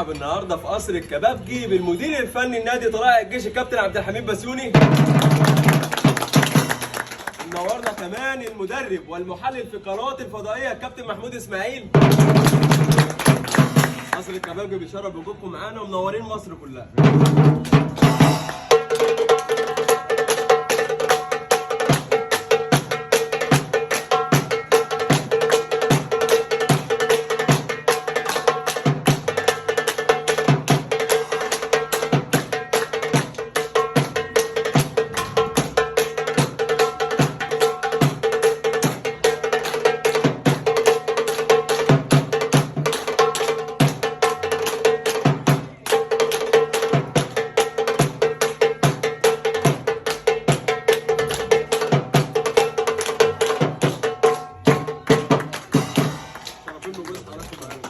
بنرحب النهارده في قصر الكبابجي بالمدير الفني النادي طلائع الجيش الكابتن عبد الحميد بسيوني. منورنا كمان المدرب والمحلل في قناة الفضائية الكابتن محمود اسماعيل. قصر الكبابجي بيشرف بوجودكم معانا ومنورين مصر كلها. شرفين بوجود حضراتكم معانا.